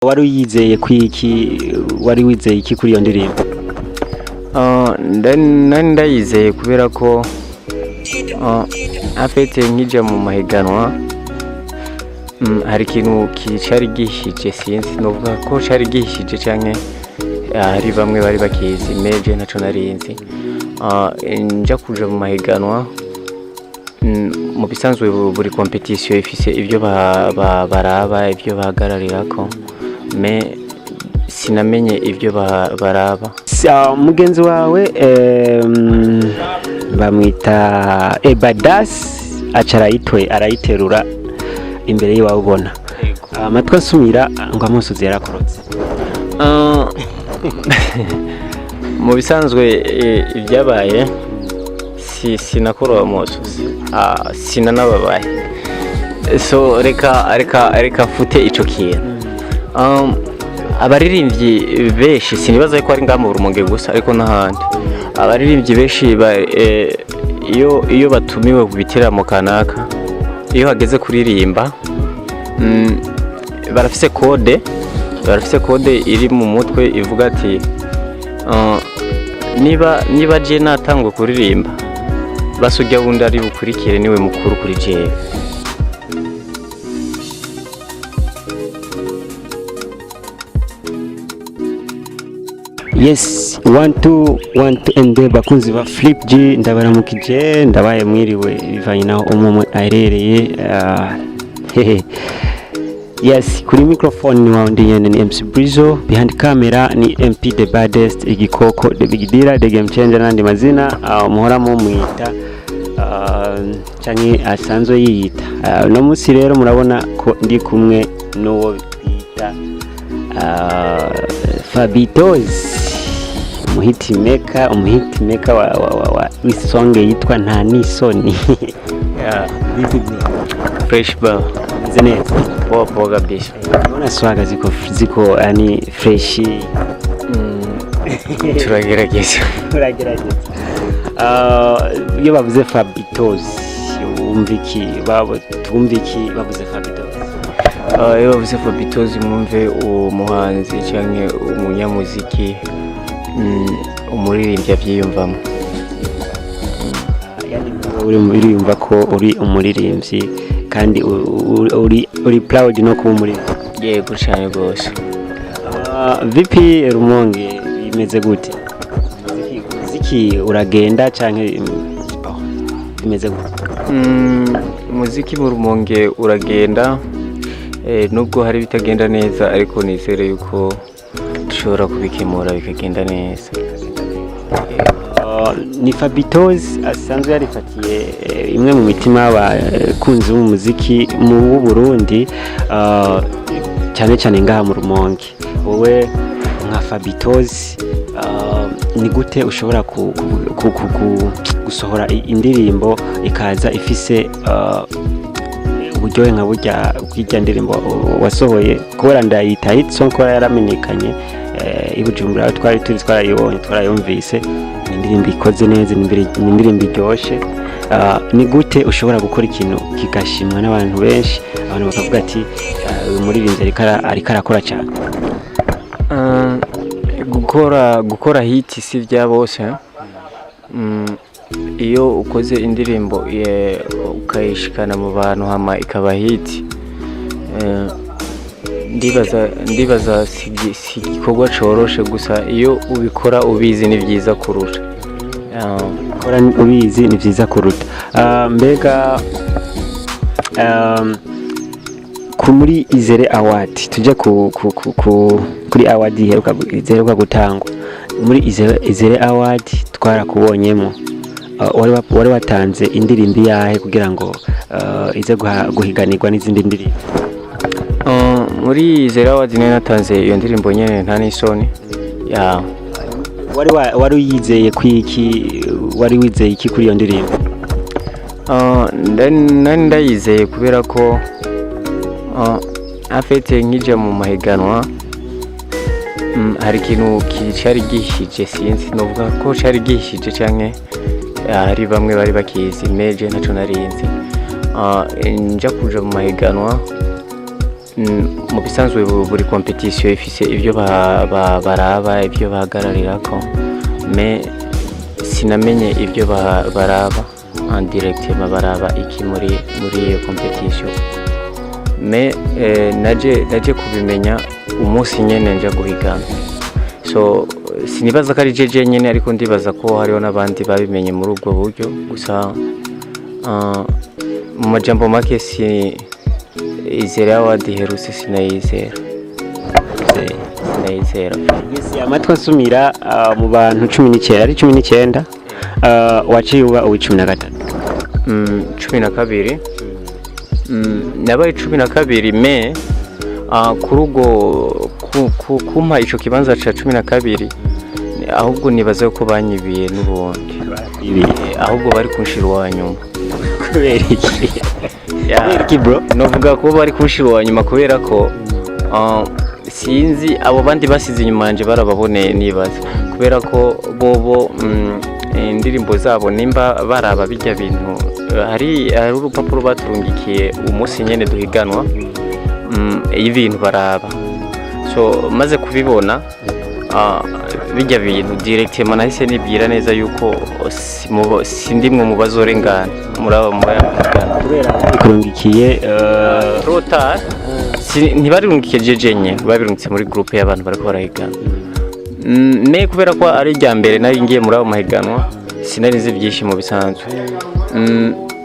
Wari wiyizeye kwiki? Wari wizeye iki kuri iyo ndirimbo? Nari ndayizeye kubera ko afete nkija mu mahiganwa, hari ikintu cari gihishije. Sinzi, novuga ko cari gihishije canke hari bamwe bari bakizi, meje ntaco narinzi. Nja kuja mu mahiganwa, mu bisanzwe buri competition ifise ivyo baraba, ivyo bahagararirako, mais sinamenye ivyo baraba. Mugenzi wawe bamwita Ebadas, aca arayitwe arayiterura imbere y'iwawe. Ubona amatwi asumira ngo amusozi yarakorotse. Mu bisanzwe ibyabaye sinakorowe amosozi, sinanababaye, so reka mfute ico kintu. Abaririmbyi benshi, sinibaza ko ari ngaha mu Rumonge gusa, ariko n'ahandi abaririmbyi benshi iyo batumiwe ku biteramo kanaka, iyo hageze kuririmba, barafise code iri mu mutwe ivuga ati: "Niba je natangwe kuririmba, basi urya wundi ari bukurikire niwe mukuru kuri jewe." Yes, one two one two and bakunzi ba Flip G, ndabaramukije, ndabaye mwiriwe bivanye naho umwe aherereye. Hehe. Yes, kuri microphone ni wawundi nyene, ni MC Brizo. Behind camera ni MP the baddest, igikoko, the big dealer, the game changer n'andi mazina muhora mumwita canke asanzwe yiyita. Uno munsi rero murabona ko ndi kumwe n'uwo bita Fabitos, umuhitimeka wa w'isonge yitwa Nta Nisoni. Yeah, Vipi bro? Fresh ba. Meze neza. Poa poa kabisa. Mbona swaga ziko yani fresh. Turagerageza. Uragerageza. Iyo bavuze Fabitos wumva iki? Babo twumva iki bavuze Fabitos? Iyo bavuze Fabitos, mwumve umuhanzi canke umunyamuziki, umuririmbyi avyiyumvamo. Yani uri uriyumva ko uri umuririmbyi kandi uri proud no kuba umuririmbyi? Yego, cane rwose. Vipi Rumonge, bimeze gute? Muziki uragenda canke oh, bimeze gute? Umuziki mu Rumonge uragenda, nubwo hari ibitagenda neza, ariko nizere yuko dushobora kubikemura bikagenda neza. Ni Fabitos asanzwe yarifatiye imwe mu mitima y'abakunzi b'umuziki mu Burundi, cyane cyane ngaha mu Rumonge. Wowe nka Fabitos, ni gute ushobora gusohora indirimbo ikaza ifise uburyohe nka burya bw'irya ndirimbo wasohoye? Kubera ndayita hit song kubera yaramenyekanye i Bujumbura aho twari turi, twarayibonye, twarayumvise. Ni indirimbo ikoze neza, ni indirimbo iryoshe. Ni gute ushobora gukora ikintu kigashimwa n'abantu benshi, abantu bakavuga ati: "Uyu muririmbyi ariko arakora cyane"? Gukora hit si bya bose. Iyo ukoze indirimbo ukayishikana mu bantu hama ikaba hit, ndibaza si igikorwa coroshe. Gusa iyo ubikora ubizi ni byiza kurusha. Gukora ubizi ni byiza kuruta. Mbega ku muri Izere Award, tujye kuri award iheruka gutangwa muri Izere Award, twarakubonyemo. Wari watanze indirimbo iyahe kugira ngo ize guhiganirwa n'izindi ndirimbo? Muri Izere Award nari natanze iyo ndirimbo nyene, Nta Nisoni ya. Wari wiyizeye kwiki? Wari wizeye iki kuri iyo ndirimbo? Nari ndayizeye kubera ko afete nkija mu mahiganwa, hari ikintu cari gihishije. Sinzi, novuga ko cari gihishije canke hari bamwe bari bakizi, meje ntaco narinzi. Nja kuja mu mahiganwa, Mu bisanzwe buri competition ifise ibyo baraba, ibyo bahagararirako, mais sinamenye ibyo baraba en directement, baraba iki muri iyo competition. Mais naje kubimenya umunsi nyene nja guhigana. So sinibaza ko ari jeje nyene, ariko ndibaza ko hariho n'abandi babimenye muri ubwo buryo. Gusa mu majambo make, si Izere Award iherutse, sinayizera, sinayizera. Yes, amatwi asumira, mu bantu 19, ari 19, waciye uba uw'13. 12. Nabaye 12, mais kuri ubwo kumpa ico kibanza ca 12, ahubwo nibaza ko banyibiye n'ubundi. Ibi Ahubwo bari kunshira uwa nyuma. Kubera iki? Kubera iki, bro? Novuga ko bari kunshira uwa nyuma kubera ko sinzi abo bandi basize inyuma yanje barababoneye. Nibaza kubera ko bobo indirimbo zabo nimba baraba bijya bintu, hari urupapuro baturungikiye umunsi nyene duhiganwa, y'ibintu baraba. So maze kubibona bijya bintu, directement nahise nibwira neza yuko sindimwe mu bazorengana muri aba muri aya mahiganwa. Kubera ikurungikiye Trop tard. Ntibarungikiye jeje nye, babirungitse muri groupe y'abantu bariko barahigana. Mais kubera ko ari irya mbere nari ngiye muri ayo mahiganwa, sinari nzi byinshi mu bisanzwe.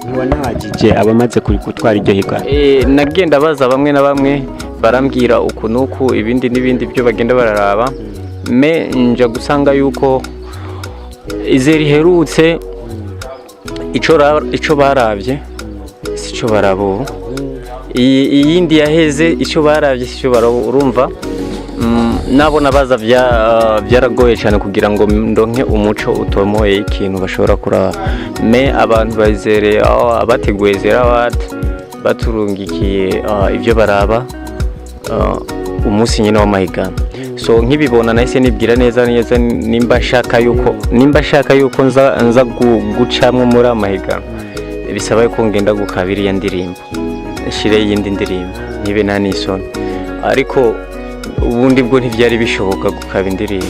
Ntiwanabajije abamaze gutwara iryo higanwa? Nagenda baza bamwe na bamwe, barambwira uku n'uku, ibindi n'ibindi byo bagenda bararaba. Mais nja gusanga yuko Izere iherutse ico baravye sico baraba ubu. Iyindi yaheze, ico baravye sico baraba. Urumva, nabona baza byaragoye cyane kugira ngo ndonke umuco utomoye ikintu bashobora kuraba. Mais abantu bazere aho abateguye Izere Award baturungikiye ibyo baraba umunsi nyine w'amahiganwa. So nkibibona nahise nibwira neza neza nimba nshaka yuko nza gucamwo muri amahiganwa, bisaba yuko ngenda gukaba iriya ndirimbo, nshire iyindi ndirimbo ntibe nta n'isoni. Ariko ubundi bwo ntibyari bishoboka gukaba indirimbo,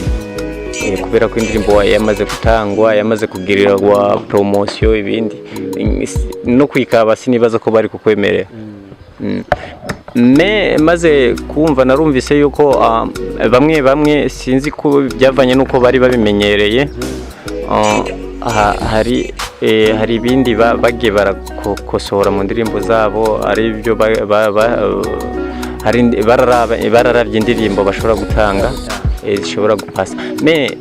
kubera ko indirimbo yamaze gutangwa, yamaze kugirirwa promotion, ibindi no kwikaba sinibaza ko bari kukwemerera. Mais maze kumva, narumvise yuko bamwe bamwe, sinzi ko byavanye n'uko bari babimenyereye, hari ibindi bagiye barakosora mu ndirimbo zabo, ari byo hari bararavye indirimbo bashobora gutanga, zishobora gupasa. Mais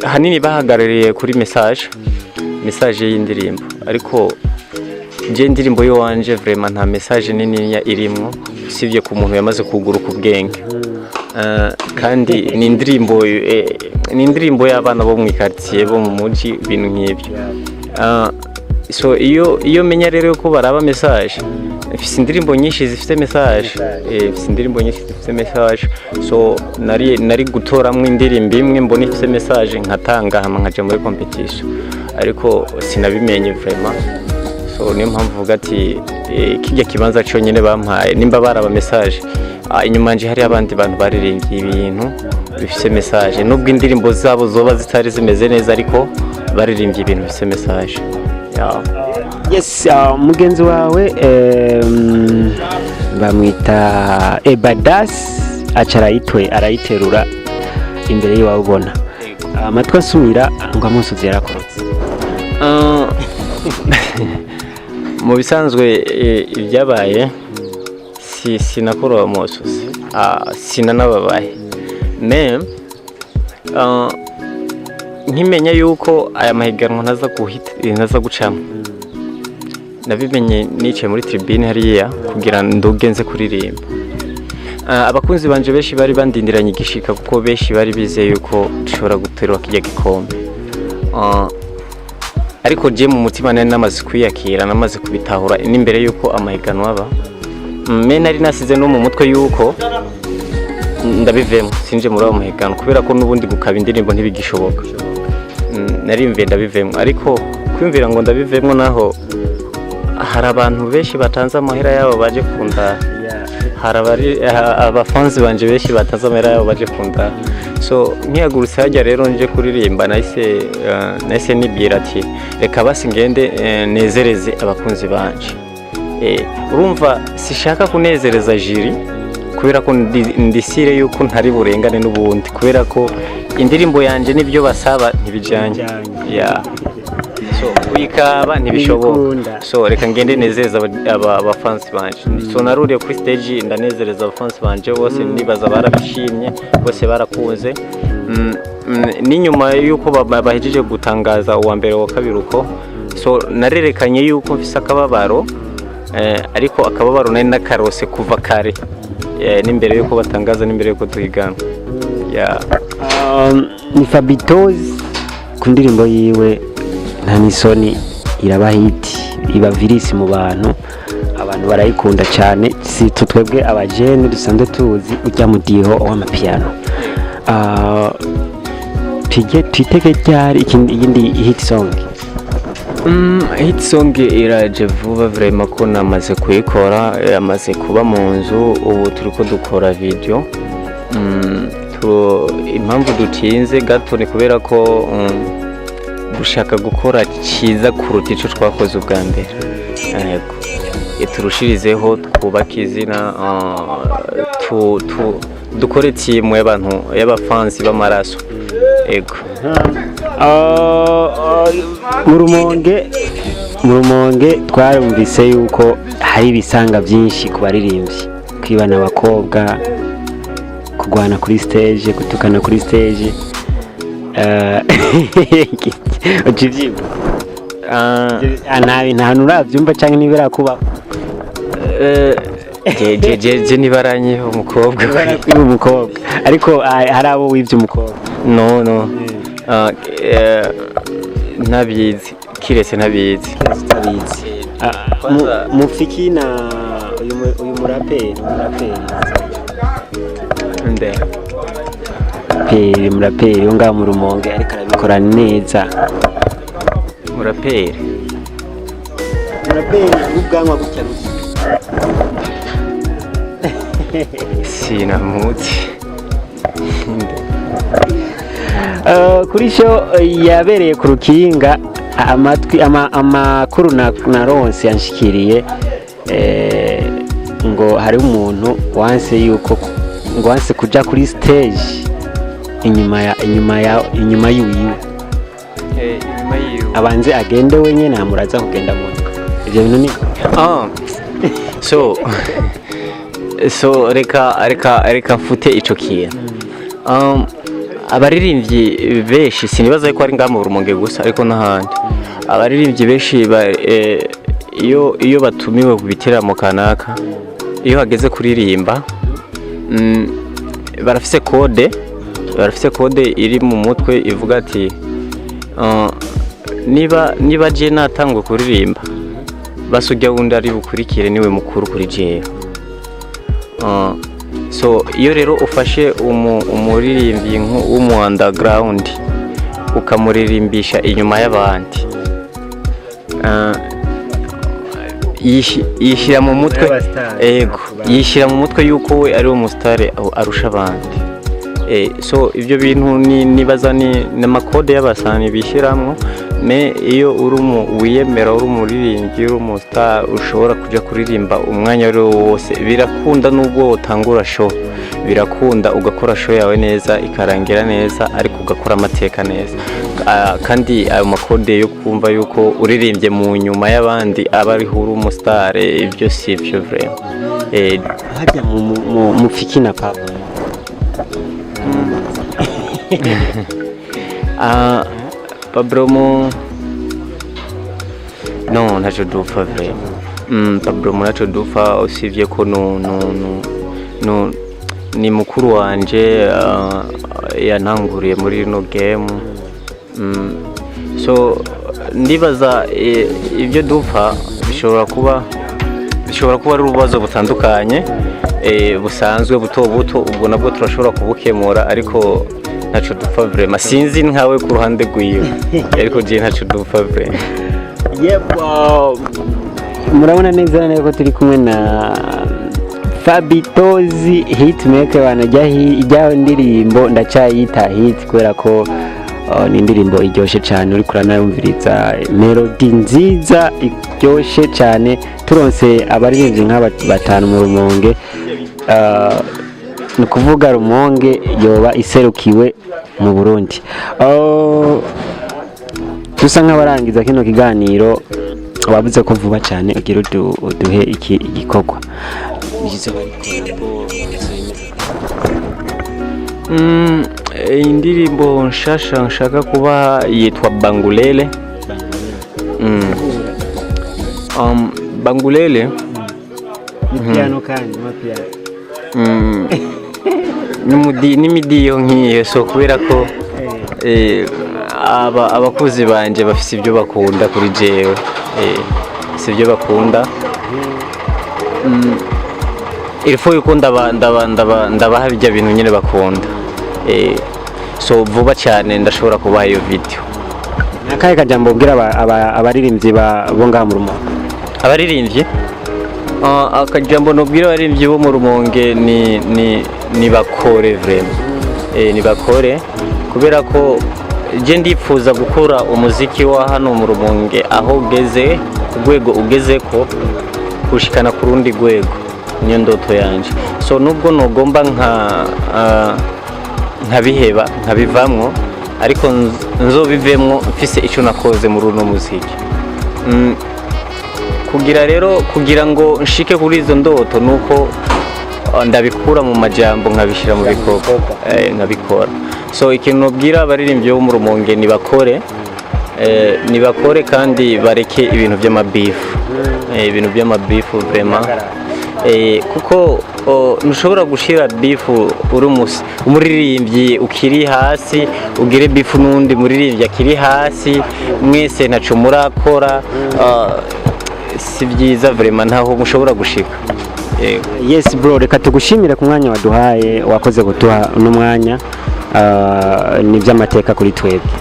hanini bahagarariye kuri message y'indirimbo. Ariko je indirimbo y'iwanje vraiment nta message nininya irimwo, usibye ku muntu yamaze kuguruka ubwenge. Kandi ni indirimbo y'abana bo mu quartier, bo mu muji, ibintu nk'ibyo. So iyo menya rero ko baraba message, mfise indirimbo nyinshi zifite message, mfise indirimbo nyinshi zifite message. So nari gutoramwo indirimbo imwe mbona ifite message, nkatanga, hama nkaja muri competition, ariko sinabimenye vraiment. So niyo mpamvu uvuga ati kijya kibanza cyonyine bampaye, nimba baraba message, inyuma yanje hari abandi bantu baririmbye ibintu bifite message, nubwo indirimbo zabo zoba zitari zimeze neza, ariko baririmbye ibintu bifite message, yeah. Yes, mugenzi wawe bamwita Ebadas, aca arayiterura imbere y'iwawe. Ubona amatwi asumira ngo amusozi yarakorotse. Mu bisanzwe ibyabaye si sinakorowe amosozi, sinanababaye. Mais nkimenya yuko aya mahiganwa ntaza guhita, ntaza gucamo, nabimenye nicaye muri tribune hariya kugira nduge nze kuririmba. Abakunzi banje benshi bari bandindiranye igishika, kuko benshi bari bizeye yuko dushobora guterura kijya gikombe. Ariko je mu mutima nari namaze kwiyakira, namaze kubitahura n'imbere yuko amahiganwa aba. Mais nari nasize no mu mutwe yuko ndabivemo, sinje muri ayo mahiganwa, kubera ko n'ubundi gukaba indirimbo ntibigishoboka. Narimviye ndabivemo, ariko kwiyumvira ngo ndabivemo naho hari abantu benshi batanze amahera yabo baje kundara. Hari abari abafanzi banje benshi batazi amahera yabo baje kunda. So nkihagurutse hajya rero nje kuririmba, nahise nibwira ati reka basi ngende nezereze abakunzi banje. Urumva sishaka kunezereza jury kubera ko ndisire yuko ntari burengane n'ubundi, kubera ko indirimbo yanje n'ibyo basaba ntibijyanye. Yeah. So kuyikaba ntibishoboka. Ntibikunda. So reka ngende nezereza abafansi banje. So naruriye kuri stage, ndanezereza abafansi banje bose, nibaza barabishimye bose, barakunze. N'inyuma yuko bahejeje gutangaza uwa mbere, wa kabiri uko, so narerekanye yuko mfise akababaro, ariko akababaro nari nakarose kuva kare, n'imbere yuko batangaza, n'imbere yuko duhiganwa, yeah. Ni Fabitozi ku ndirimbo yiwe Nta n'isoni, iraba hit, iba virus mu bantu, abantu barayikunda cyane, si twebwe abajene dusanzwe tuzi ujya mu diho w'amapiano. Twitege ryari iyindi hit song? Hit song iraje vuba vraiment, ko namaze kuyikora, yamaze kuba mu nzu, ubu turiko dukora video. Impamvu dutinze gato ni kubera ko dushaka gukora cyiza kuruta ico twakoze ubwa mbere. Yego. Turushirizeho twubake izina, dukore timu y'abantu y'abafansi b'amaraso. Yego. Mu Rumonge twarumvise yuko hari ibisanga byinshi ku baririmbyi: kwibana abakobwa, kurwana kuri stage, gutukana kuri stage. Uca ivyibwa? Nta hantu uravyumva canke ntibirakubaho? Je ntibaranyiha umukobwa. Barakwiba umukobwa, ariko hari abo wivye umukobwa? No, ntabizi, kiretse ntabizi. Utabizi. Mufiki na uyu muraperi Nde? Peri, muraperi wo ngaho mu Rumonge, ariko arabikora neza. Muraperi? Muraperi w'ubwanwa gutya gutya. Sinamuzi. Nde? Kuri show yabereye ku Rukinga, amatwi amakuru naronse yanshikiriye, ngo hari umuntu wanse yuko ngo wanse kuja kuri stage inyuma yiwiwe. Inyuma yiwe? Abanze agende wenyene, hamuraza kugenda mu ivyo bintu ni Ah, so reka mfute ico kintu. Abaririmbyi benshi, sinibaza ko ari ngaha mu Rumonge gusa, ariko n'ahandi abaririmbyi benshi iyo batumiwe ku biteramo kanaka, iyo hageze kuririmba, barafise code iri mu mutwe ivuga ati niba je natangwe kuririmba, basujya wundi ari bukurikire niwe mukuru kuri jewe. So iyo rero ufashe umuririmbyi w'umu underground ukamuririmbisha inyuma y'abandi, yishyira mu mutwe ego, yishyira mu mutwe yuko we ari umusitari arusha abandi. So ibyo bintu ni nibaza ni amakode y'abasani bishyiramo. Mais iyo uri umu wiyemera, uri umuririmbyi, uri umustar, ushobora kujya kuririmba umwanya wari wo wose, birakunda. Nubwo utangura show, birakunda ugakora show yawe neza, ikarangira neza, ariko ugakora amateka neza. Kandi ayo makode yo kumva yuko uririmbye mu nyuma y'abandi aba ariho uri umustar, ibyo si byo vraiment. Harya mufiki na Pablo? Pablo mu no ntacyo dupfa vraiment. Pablo mu ntacyo dupfa, usibye ko no ni mukuru wanje, yantanguriye muri rino game. So ndibaza ibyo dupfa bishobora kuba ari ububazo butandukanye, busanzwe buto buto, ubwo nabwo turashobora kubukemura, ariko ntaco dupfa vraiment. Sinzi nkawe ku ruhande rwiwe, ariko je ntaco dupfa vraiment. Yep, murabona neza neza ko turi kumwe na Fabitozi hitmaker bana, ijya ndirimbo ndacyayita hit kubera ko ni indirimbo iryoshe cyane, uri kuranayumviriza melody nziza iryoshe cyane. Turonse abaririmbyi nk'aba batanu mu Rumonge, ni ukuvuga Rumonge yoba iserukiwe mu Burundi. Dusa nk'abarangiza kino kiganiro, wavuze ko vuba cyane ugira uduhe iki igikorwa. Izoba ari collabo? Indirimbo nshasha nshaka kuba yitwa Bangulele. Bangulele. Ni piano kandi mapiano? N'imidiyo nk'iyo, so kubera ko abakuzi banje bafise ibyo bakunda kuri jewe, si ibyo bakunda. Il faut yuko ndabaha bijya bintu nyine bakunda. So vuba cyane ndashobora kubaha iyo video. Ni akahe kajambo ubwira abaririmbyi bo ngaha mu Rumonge? Abaririmbyi, akajambo nobwira abaririmbyi bo mu Rumonge ni bakore vraiment, ni bakore kubera ko je ndipfuza gukora umuziki wa hano mu Rumonge aho ugeze, ku rwego ugeze, ko gushikana ku rundi rwego, niyo ndoto yanje. So nubwo nogomba nka nkabiheba nkabivamwo, ariko nzobivemwo mfise ico nakoze muri uno muziki. Kugira rero kugira ngo nshike kuri izo ndoto nuko ndabikura mu majambo nkabishyira mu bikorwa, nkabikora. So ikintu nobwira abaririmbyi bo mu Rumonge, nibakore, nibakore kandi bareke ibintu by'amabifu, ibintu by'amabifu vraiment, kuko ntushobora gushira bifu uri umuririmbyi ukiri hasi, ugire bifu n'undi muririmbyi akiri hasi, mwese ntaco murakora. Si byiza vraiment, ntaho mushobora gushika. Yego. Yes bro, reka tugushimire ku mwanya waduhaye, wakoze kuduha uno mwanya. Ni iby'amateka kuri twebwe.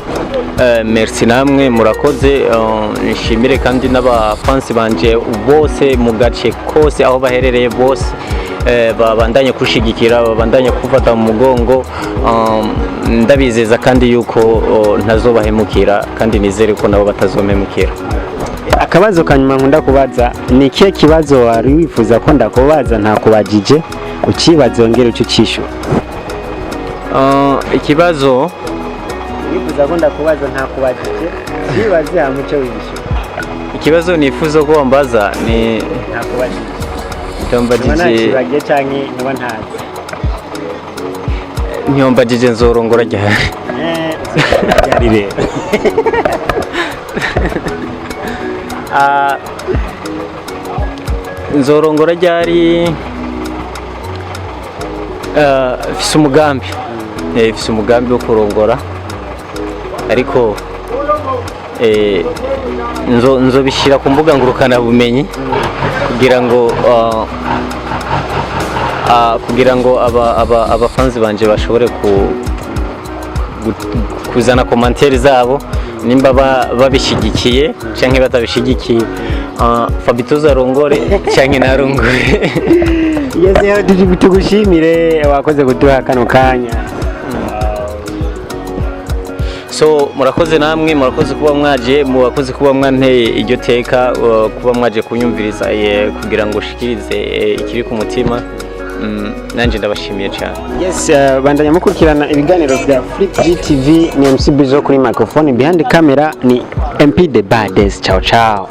Merci namwe murakoze. Nshimire kandi n'abafansi banje bose mu gace kose aho baherereye bose, babandanye kushigikira, babandanye kufata mu mugongo. Ndabizeza kandi yuko ntazobahemukira, kandi nizere ko nabo batazompemukira. Akabazo kanyuma nkunda kubaza: ni ikihe kibazo wari wifuza ko ndakubaza ntakubajije? Ukibaze wongere uce ucishura. Ikibazo Wifuza ko ndakubaza ntakubajije, ukibaze hama uce wishyura. Ikibazo nifuza ko wambaza ni Ntakubajije. Ntiwambajije. Ntakibagiye canke ntuba ntazi? Ntiwambajije nzorongora ryari. Ryari rero? Nzorongora ryari? Mfise umugambi, mfise umugambi wo kurongora, ariko nzobishyira ku mbuga ngurukanabumenyi kugira ngo abafanzi banje bashobore kuzana commentaires zabo nimba babishyigikiye canke batabishigikiye, Fabitoza arongore canke ntarongore. Yes, rero tugushimire, wakoze kuduha kano kanya. So murakoze namwe, murakoze kuba mwaje, murakoze kuba mwanteye iryo teka, kuba mwaje kunyumviriza, kugira ngo ushikirize ikiri ku mutima. Nanje ndabashimiye cyane. Yes, bandanya mukurikirana ibiganiro bya Flip GTV. Ni MC Bizo kuri microphone, behind camera ni MP The Bades. Ciao ciao.